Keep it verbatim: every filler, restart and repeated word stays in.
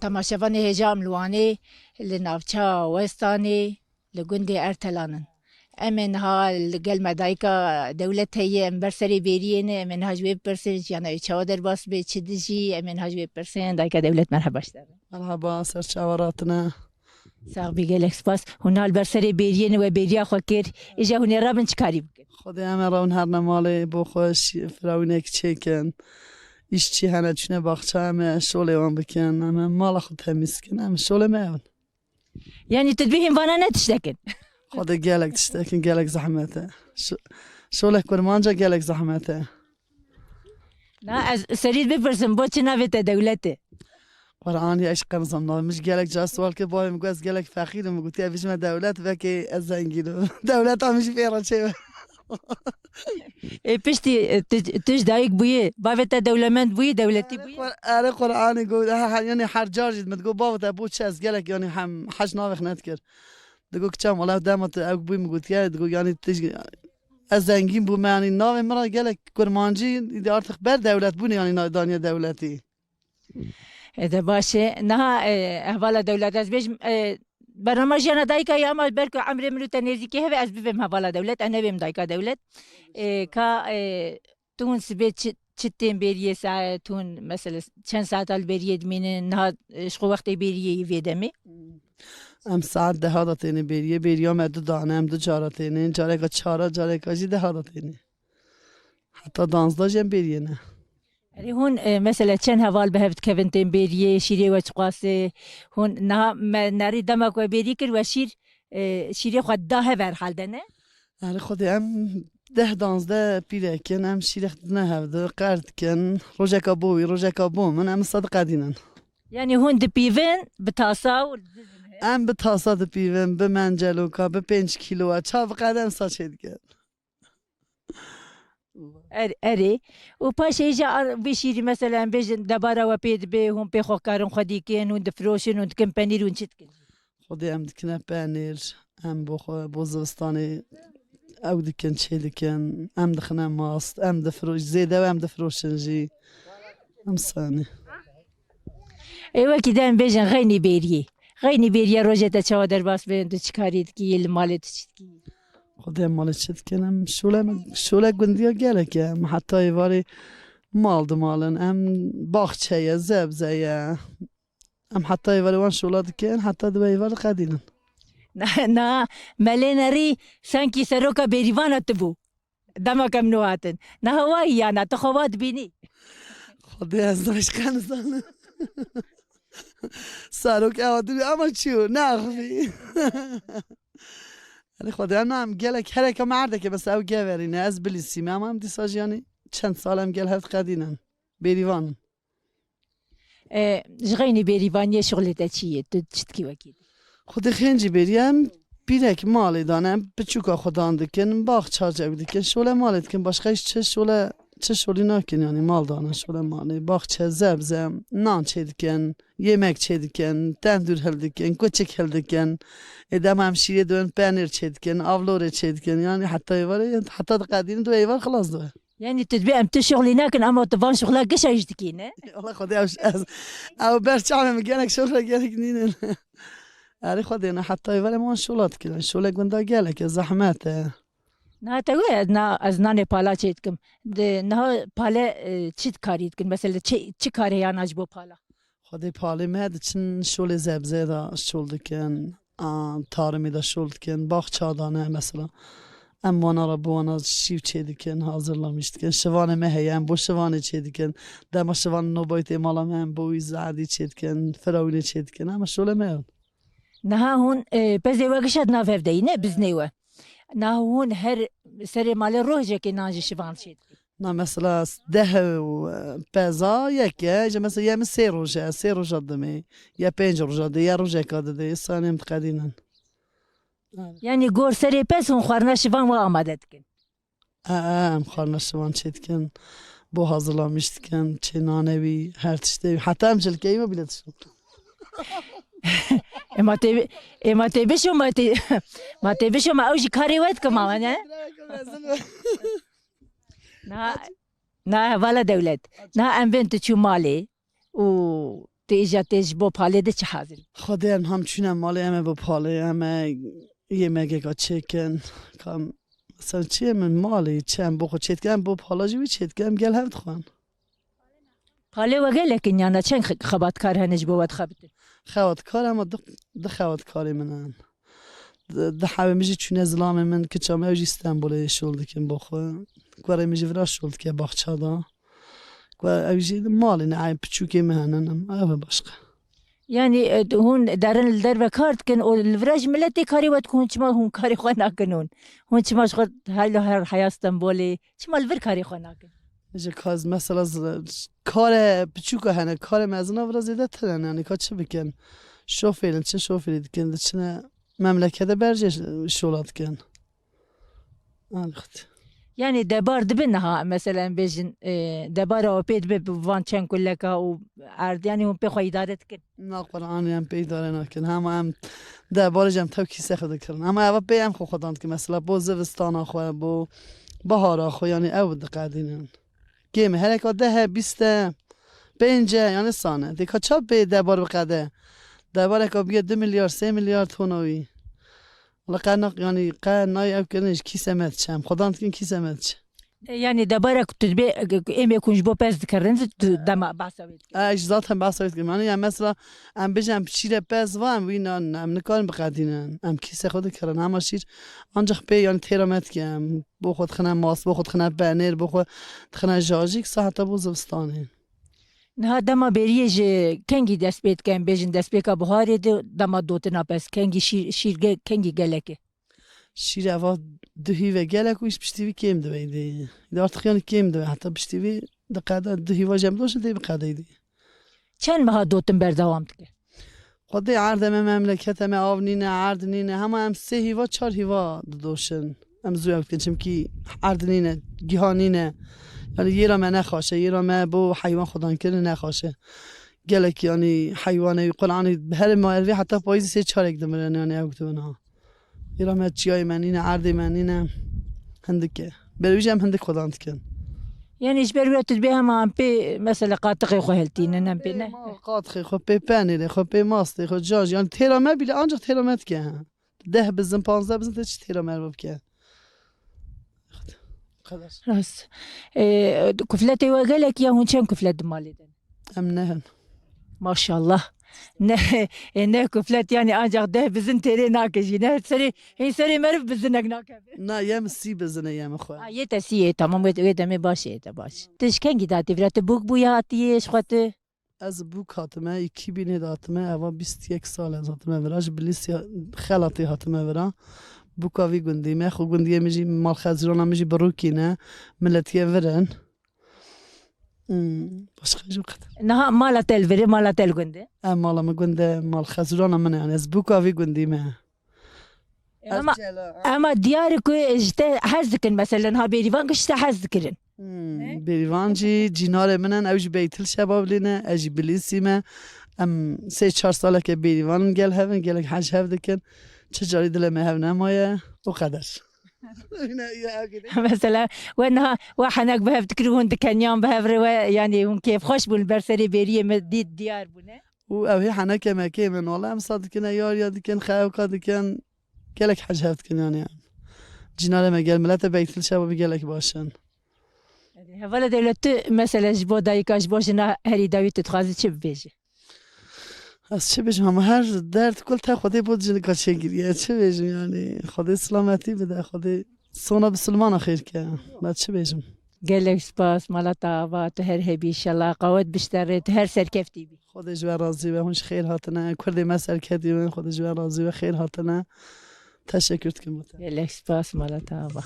Temaşevanê hêja em li Wanê, li navça Westanê, li gundê Ertelan in. Em ê niha li gel me dayika dewlet heye, em ber serê bêriyê ne, em ê niha ji wê bipirsin, jiyana wê çawa derbas bê, çi dijî, em ê niha ji wê bipirsin. Dayika dewlet, merheba ji te re. Merheba, ser çava ratine. Sax bî, gelek spas. Hûn niha li ber serê bêriyê ne, we bêriya xwe kir. Îja hûn ê rabin çi karî bikin? Xwedê em ê rawin herne malê, bo xwe şî-, firawînek çêkin. Îşçî hene, çûne baxça, em ê şolê wan bikin. Em ê mala xwe temîz kin. Em şolê me ew in. Yanî tu dibî hîn vana ne tiştek in? Xwedê gelek tiştek in, gelek zehmet e. Şo-, şolek kurmanca gelek zehmet e. Na, ez serî bipirsim, bo çi navê te Dewlet e? Qur'anî, ez qe nizam navê min. Ji gelek cara sual kir, bavê min got ez gelek feqîr im. Min gotiye, "Bijime Dewlet, vekê ez zengîn im." Dewleta min jî pê re çêbe. Ê, piştî, e, tu, tu ji dayik bûyî, bavê te dewlemend bûyî, dewletî bûyî? Qur-, erê Qur'anê got, he, he, yanî her car jî min digot, "Bavo te bo çi ez gelek, yanî hem hec navê xwe nedikir." Digot, "Kiçem, wala dema tu ew bûyî," min gotiye, digot, "Yanî tu jî, ez zengîn bûme, yanî navê min re gelek kurmancî, îdî artık ber dewlet bûne, yanî na-, daniye dewletî." E de baş e. Niha, e, ehvala dewlet ez bêjim, e, bernama jiyana dayika ya, ama ber ku emrê min û te nêzîkî hebe, ez bibêm hevala dewlet, ez nebêm dayika dewlet. E, ka, e, tu hûn sibê çi, çi tên bêriyê saet hûn, mesela çend saeta li bêriyê dimînin, niha, e, ji xwe wextê bêriyê yî vê demê? Em saet deha da têne bêriyê, bêriya me du dane, em du cara têne, careka çara, careka jî deha da têne. Heta danzdeh jî em bêriyê ne. Erê hûn, e, mesela çend heval bi hev dikevin tên bêriyê, şîrê we çiqas e? Hûn niha me nerî dema ku we bêrî kir, we şîr, e, şîrê xwe da hev herhalde ne? Erê Xwedê em deh danzdeh pîrek in, em şîrê xwe didine hev di, qer dikin. Rojeka bo wî, rojeka bo min, em wisa diqedînin. Yanî hûn dipîvin bi tasa û Em bi tasa dipîvin, bi menceloka, bi pênc kîloa, ça biqede em sa çê dikin. Er-, erê. Û paşê jî ar-, vê şîrî mesela em bêjin debara we pê dibe, hûn pê xwe karin xwedî kin, hûn difiroşin, hûn dikin penîr, hûn çi dikin? Xwedê em dikine penîr, em bo xwe, bo zivistanê ew dikin, çê dikin, em dixine mast, em difiro-, zêde ew em difiroşin jî. Em sanî. Ê, wekî de em bêjin xeynî bêriyê. Xeynî bêriya rojê te çawa derbas bin, tu çi karî dikî, li malê tu çi dikî? Xwedê em malê çi dikin, em şole, şole gundiya gelek e. Em heta êvarê mal dimalin, em baxçe ye, zebze ye. Em heta êvarê wan şola dikin, heta di êvar diqedînin. Na, na, Melê Nerî senkî seroka bêrîvana tu bû. Dema ke min hatin. Niha wa yî ya na, tu xwe wa dibînî? Xwedê ez ne ji qe nizanim. Serok ewa dibî ama çi yo, ne axivî. Erê Xwedê, em na em gelek hereka me erdeke, mesela ew geverîne, ez bilîsî me, ama em dîsa jî yanî çend sal em gel hev qedînin. Bêrîvan in. E, ji xeynî bêrîvaniyê şixulê te çi ye? Tu çi dikî wekî? Xwedê xêncî bêrî em pîrek malê dane, em piçûka xwedan dikin, baxça ew dikin, şole malê dikin, başqa hiç çi şole, çi şolî nakin, yanî mal dane, şole malê, baxçe, zebze, nan çê dikin, yemek çê dikin, tendûr hildikin, kuçik hildikin. Ê dema em şîrê dibin, penêr çê dikin, avlorê çê dikin, yanî heta êvarê, heta diqedînin, du êvar xilas dibe. Yanî tu dibê em tu şixulî nakin, ama tu van şixula gişa jî dikî, ne? Wala Xwedê ew, ez, ew ber çavê min gelek şixula gelek nînin. Erê Xwedê ne, heta êvarê wan şola dikin. Şole gunda gelek e, zehmet e. Na te wê, na, ez nanê pala çê dikim. Di, niha pale, e, çi karî dikin? Mesela çi, çi karê yana ji bo pala? Xwedê palê me diçin şolê zebzê de şol dikin, a, tarimê de şol dikin, baxça dane mesela. Em wana re bi wana şîv çê dikin, hazirlamîş dikin. Şivanê me heye, em bo şivanê çê dikin. Dema şivan nobayê tê mala me, em bo wî zerdî çê dikin, firawînê çê dikin. Ama şolê me ew. Niha hûn, e, pezê we gişa di nav hev de yî, ne biznê we. Niha hûn her serê malê rojekê nan ji şivan çê dikin. Na mesela deh û, e, peza yek e, ji mesela yê min sê roj e, sê roja dimê, ya pênc roja dê, ya rojeka didê, sanê em diqedînin. Yanî gor serê pez hûn xwarina şivan we amade dikin? E, e, em xwarina şivan çê dikin, bo hazirlamîş dikin, çê nanewî, her tiştê wî. Heta em cilkeyî me bîle dişin. Ê ma tê, ê ma tê bişo, ma tê, ma tê bişo, ma ew jî karê we dikin, ma ne? Na, na, hevala dewlet. Na, em bên tu çû malê û Tu îja tê ji bo palê de çi hazir? Xwedê em hem çûne malê em ê bo palê, em ê yemegeka çêkin. Kam, mesela çi yê min malê, çi em bo xwe çêdikin, em bo pala jî wî çêdikin, em gel hev dixwin. Palê we gelek in yana çend xe-, xebatkar hene ji bo we dixebitin? Xebatkar hema du, du xebatkarê min in. Di, di hewê min jî çûne zilamê min, kiça me ew jî Stenbolê şol dikin bo xwe. Kurê min jî vira şol dike baxça da. Ku ew jî malê ne, ey piçûkê min henin em. Ew e başqa. Yanî, e, hûn derin li derve kar dikin û li vira jî milet tê karê we dikin, hûn çima hûn karê xwe nakin hûn? Hûn çima ji xwe heylo her heya Stenbolê? Çima li vir karê xwe nakin? Ji kaz mesela z-, kare piçûka hene, kare mezina vira zêde tune ne, yanî ka çi bikin? Şofêr in, çi şofêrî dikin, diçine memlekete berjê şola dikin. Anî xwedî. Yanî debar dibe niha, mesela em bêjin, e, debara we pê dibe bi van çend kuleka û erd, yanî hûn pê xwe îdare dikin? Na Qur'anê em pê îdare nakin. Hema em debarê jî em tew kîse xwe dikirin. Hema eva pê em xwe xwedan dikin. Mesela bo zivistana xwe, bo bahara xwe, yanî ew diqedînin. Kêm e. Hereka deh e, bîst e, pênc e, yanî sane. Dê ka ça pê debar biqede? Debareka bûye du milyar, sê milyar tona wî. Wala qe na, yanî qe nayê ew kirin ji kîse me diçe. Em xwedan dikin kîse me diçe. E, yanî debarek tu dibê, e, êmê ku ji bo pez dikirin, tu dema behsa wê dikir. E, ji zaten behsa wê dikim. Yanî em mesela em bijin em şîre pez va em wî nan, em nikarin biqedînin. Em kîse xwe dikirin. Hema şîr ancak pê yanî têra me dike. Em bo xwe dixine mas, bo xwe dixine penêr, bo xwe dixine jajîk, sa heta bo zivistanê. Niha dema bêriyê ji kengî dest pê dike, em bêjin destpêka buharê de dema dotina pez, kengî şîr, şîr ge-, kengî gelek e? Şîr eva du hîve gelek û îş piştî vî kêm dibe îdî. Îdî artık yanî kêm dibe. Heta piştî vî diqede du hîva jî em doşin tê biqede îdî. Çend meha dotin berdewam dike? Xwedê erdê me, memlekete me av nîne, erd nîne. Hema em sê hîva, çar hîva didoşin. Em zû ew dikin, çimkî erd nîne, giha nîne. Yanî yêra me nexaş e, yêra me bo heywan xwedan kirin nexaş e. Gelek yanî heywanê wî Qur'anê bi herê ma ervê heta payîzî sê çarek dimirin, yanî ew dibin ha. Yêra me çiyayê me nîne, erdê me nîne. Hindik e. Ber wî jî em hindik xwedan dikin. Yanî ji ber wî tu dibê hema em pê mesela qatixê xwe hiltînin, em pê ne? Ma qatixê xwe, pê penêrê xwe, pê mastê xwe, caj, yanî têra me bîle ancak têra me dike. Deh bizin, panzdeh bizin te çi têra merve bike? Qeder. Rast. E, kufletê we gelek ya hûn çend kuflet di malê de? Em ne hin. Maşallah. Ne, e, ne kuflet yanî ancak deh bizin têrê nake jî. Ne serê, hîn serê meriv bizinek nakeve. Na, yem sî bizine yem xwe. Ha, yê te sî yê, tamam, wê, wê demê baş e, te baş. Tu ji kengî datî vira, tu bûk bûye hatiyê ji xwe tu? Ez bûk hatime, iki bînê de hatime, eva bîst yek sal ez hatime vira, ji Bilîsya xelatê hatime vira. Bûka vî gundî me, xwe gundiyê min jî mal xezirana min jî bi rûkî ne, miletiyê vir in. Hmm, başqa jî qet. Niha mala te li vir e, mala te li gund e? E, mala min gund e, mal xezirana min e, yani ez bûka vî gundî me. E, Ez ama, cela, ha. Ama diyar e ku ji te hez dikin, mesela niha bêrîvan ku ji te hez dikirin. Hmm, Ne? Bêrîvan jî cînarê min in, ew jî Beytil Şebablî ne, ez jî Bilîsî me. Em sê çar saleke bêrîvan in gel hev in, gelek hej hev dikin. Çi carî dilê me hev nemaye, o qeder. Mesela, we niha, we henek bi hev dikir û hûn dikeniyan bi hev re we, yanî hûn kêfxweş bûn, ber serê bêriyê me dît diyar bûne. Û ew hê heneke me kêm in, wala em sa dikine, yar ya dikin, xewka dikin, gelek hej hev dikin, yanî em. Cînarê me gel, milete Beytil Şebabî gelek baş in. Hevala dewlet tu, mesela ji bo dayika, ji bo jina herî dawî tu dixwazî çi bibêjî? Ez çi bêjim, hema her derd kul te Xwedê bo jinika çêkiriye. Çi bêjim yani? Xwedê silametî bide, Xwedê sona bisilmana xêr ke. Ben çi bêjim? Gelek spas, mala te ava, tu her hebî, inşallah qawet bişterê, tu her serkeftî bî. Xwedê ji we razî be, hûn ji xêr hatine. Kurdê me serketî bin, Xwedê ji we razî be, xêr hatine. Teşekkür dikim bo te. Gelek spas, mala te ava.